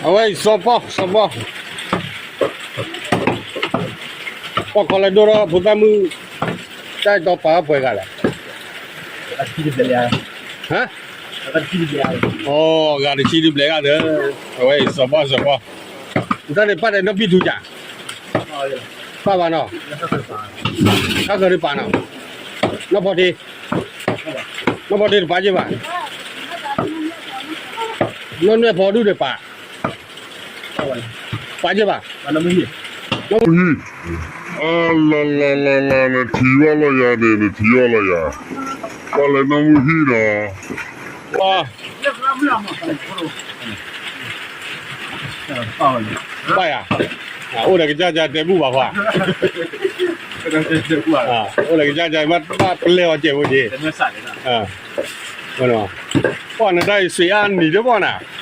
အဝဲအံၤစီၤပီၢ် စီၤပီၢ်, ပီၢ်ခီလၢဒိၣ်ထီၣ်ဖိသၣ်မုၣ်, တၢ်အဲၣ်တီပာ်ဝဲပှဲၤဂၤလဲၣ်. ဟါ, အဂၤတဆံဒုဘျဲၣ်ဂၤဒီး, အဝဲအံၤစီၤပီၢ် စီၤပီၢ်, နတၢ်န့ၣ်ပာ်ဒီးနီၢ်ဘံၣ်ထူကၠး, ပာ်ဘၣ်နီၤ, တၢ်ကရၢပာ်နီၤ, နီၢ်ဖီတ့, နီၢ်ဖီတ့တပာ်က့ၤဘၣ်, နီၢ်နဲၣ်ဖီဒုၣ်တပာ် ပာ်က့ၤဘၣ်, နီၢ်မုၢ်ဟံၣ်, အါလါလါလါလါ နထံၣ်ဘၣ်လီၤယၤန့ၣ် နထံၣ်ဘၣ်လီၤယၤ, ပာ်လၢနီၢ်မုၢ်ဟံၣ်နီၤ, ပာ်ယၤ, အိၣ်ဒီးကစၢ်ကၢ်တဲဘူၣ်ဘၣ်ခွါ, အိၣ်ဒီးကစၢ်ကၢ်ဘၣ်ပလဲအီၤကဲးဖိက့ၤ, ပှၤနတၢ်အံၤ ဆွံအါနံၤတဘီၣ်နၤ